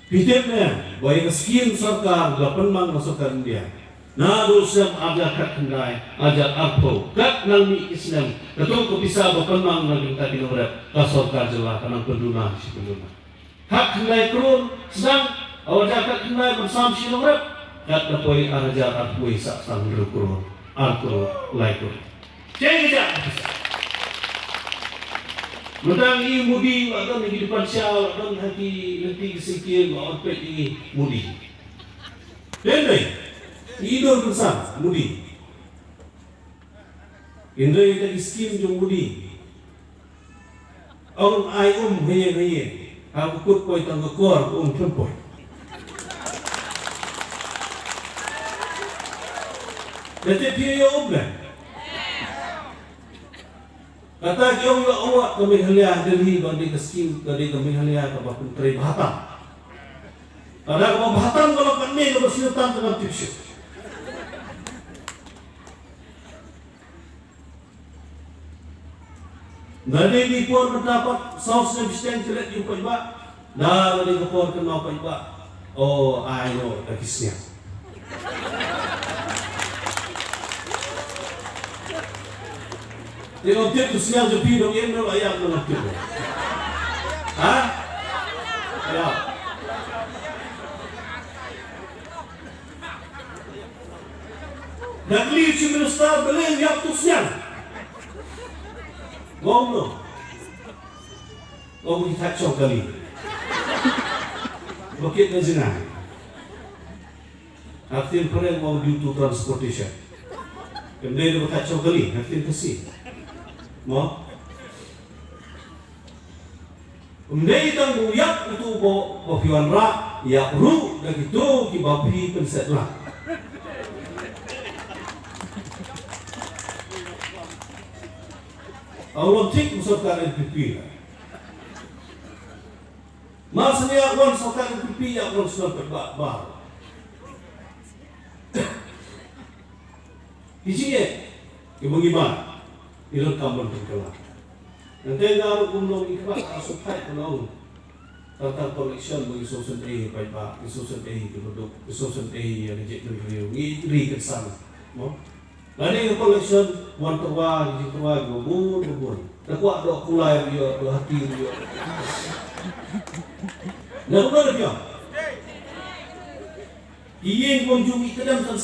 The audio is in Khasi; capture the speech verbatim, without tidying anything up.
Phi tip ne ba ïa ka skim sorkar ba pynmang na sorkar India, naduh snem arhajar khatkhyndai, arhajar arphew, kat nang mih ki snem, kato ka pisa ba pynmang na ka bynta ki nongrep, ka sorkar jylla ka nang pynduna shi pynduna. Khatkhyndai klur sdang, arhajar khatkhyndai ban sam shi nongrep, kat na poi arhajar arphew sa tang hynriew klur, ar klur, lai klur. Check it out. Mynta ngi Modi, la don ha ki dukan sha, la don ha ki lynti ki syngkien, la ot peit ngi Modi. Dei dei. Ngi dur pynsan Modi. Hynrei da ki skim jong Modi. Ong ai um heye heye. Ha ka kut poi tang ka kor ka um khlem poi. Da te phi ïa um ne? Kata ki ong ïa ong ka Meghalaya Delhi ba dei ka skim ka dei ka Meghalaya kaba pyntrei bha tam. Kata kaba bha tam ka la pat ne kaba siew tam ka ngam tip shuh. Nga dei ni por mynta pat saw snem shiteng klet ïa u paidbah. Da nga dei ka por kynmaw paidbah. Oh, ai no, da ki sniang. Te ong tip tu sniang jong phi dong ïa no la ïa no la tip. Ha? Ïa. Da kylli Chief Minister balei ïap tu sniang. Ngong no. Ngong ki thait shong kali. Bakit na jngai. Hangtei phareng ngong due to transportation. Em dei da ba thait shong kali, hangtei kasi. Mo? Ym dei tang ba u ïap utu ba, ba phi wanrah, ïap ruh da kito kiba phi pynset lah. Aw long thik u sorkar N P P la. Mar syn ïa wan sorkar N P P ïa wan sorkar ba ba. Ki jingeh kiba ngi ban, ngi donkam ban pynkylla. Nangta nga ruh kumno ngi kyrpad ha sngewthuh kumno. Tang tang election ba ngi sngewsynei ïa paidbah, ngi sngewsynei ïa ki baduk, ngi sngewsynei ïa ka jaitbynriew, ngi ri kynsan. Mo? Lane ka election wan tyrwa, ngi tyrwa kiba bun ba bun. Da kwah doh kulai ruh ïoh, doh hati ruh ïoh. Na kumno da phi ong? Ki ïing bym ju mih kdem kan